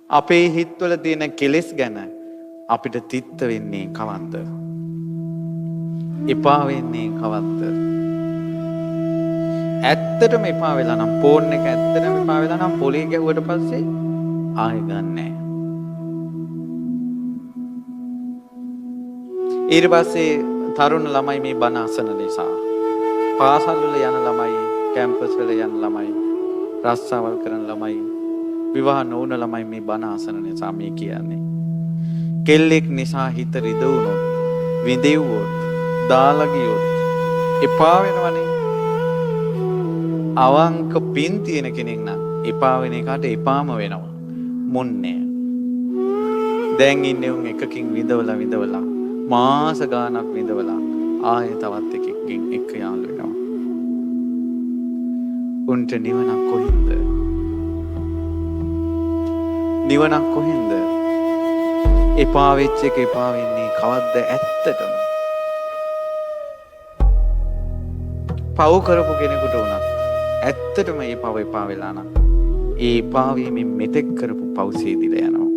අපේ හිත්වල තියෙන කෙලෙස් ගැන අපිට තිත්ත වෙන්නේ කවද්ද? එපා වෙන්නේ කවද්ද? ඇත්තටම එපා වෙලා නම්, ෆෝන් එක ඇත්තටම එපා වෙලා නම් පොලේ ගැහුවට පස්සේ ආයෙ ගන්නෑ. ඊට පස්සේ තරුණ ළමයි මේ බණ අසන නිසා, පාසල් වල යන ළමයි, කැම්පස් වල යන ළමයි, රස්සාවල් කරන ළමයි, විවාහ නොවුන ළමයි මේ බණ අසන නිසා මේ කියන්නේ. කෙල්ලෙක් නිසා හිත රිදවුනොත්, විඳෙව්වොත්, දාලා ගියොත් එපා වෙනවනේ. අවංක පින් තියෙන කෙනෙක් නම් එපා වෙන එකාට එපාම වෙනවා. මුන්නේ. දැන් ඉන්නේ උන් එකකින් විඳවලා විඳවලා මාස ගාණක් විඳවලා ආයෙ තවත් එකෙක්ගෙන් එක්ක යාළු වෙනවා. උන්ට නිවනක් කොහින්ද? නිවනක් කොහින්ද? එපා වෙච්ච එක එපා වෙන්නේ කවද්ද ඇත්තටම? පව් කරපු කෙනෙකුට වුණත් ඇත්තටම ඒ පව එපා වෙලා නම් ඒ එපා වීමෙන් මෙතෙක් කරපු පව් සීදිලා යනවා.